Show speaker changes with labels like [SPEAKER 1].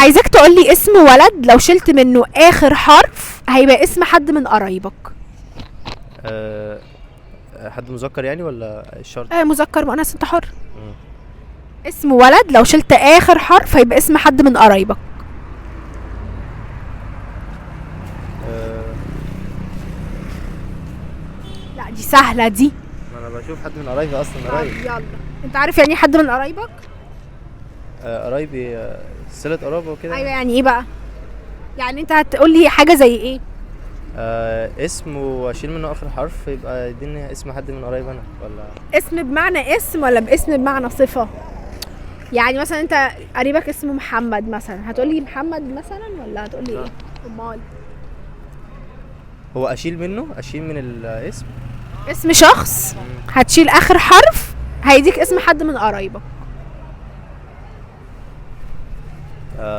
[SPEAKER 1] عايزاك تقول لي اسم ولد لو شلت منه اخر حرف هيبقى اسم حد من قرايبك.
[SPEAKER 2] أه حد مذكر يعني ولا الشرط؟
[SPEAKER 1] آه، مذكر مؤنث، انت حر.
[SPEAKER 2] مم.
[SPEAKER 1] اسم ولد لو شلت اخر حرف هيبقى اسم حد من قرايبك.
[SPEAKER 2] أه
[SPEAKER 1] لا دي سهلة دي.
[SPEAKER 2] ما انا بشوف حد من قرايبي اصلا قرايب.
[SPEAKER 1] يلا، انت عارف يعني ايه حد من قرايبك؟
[SPEAKER 2] قرايبي، صلة قرابة وكده.
[SPEAKER 1] ايوه، يعني ايه بقى؟ يعني انت هتقول لي حاجة زي ايه؟
[SPEAKER 2] اسم واشيل منه اخر حرف يبقى يديني اسم حد من قرايبي انا ولا؟
[SPEAKER 1] اسم بمعنى اسم ولا باسم بمعنى صفة؟ يعني مثلا انت قريبك اسمه محمد مثلا، هتقولي محمد مثلا ولا هتقولي
[SPEAKER 2] لا.
[SPEAKER 1] ايه؟ امال
[SPEAKER 2] هو اشيل منه، اشيل من الاسم.
[SPEAKER 1] اسم شخص هتشيل اخر حرف هيديك اسم حد من قرايبك.
[SPEAKER 2] آه.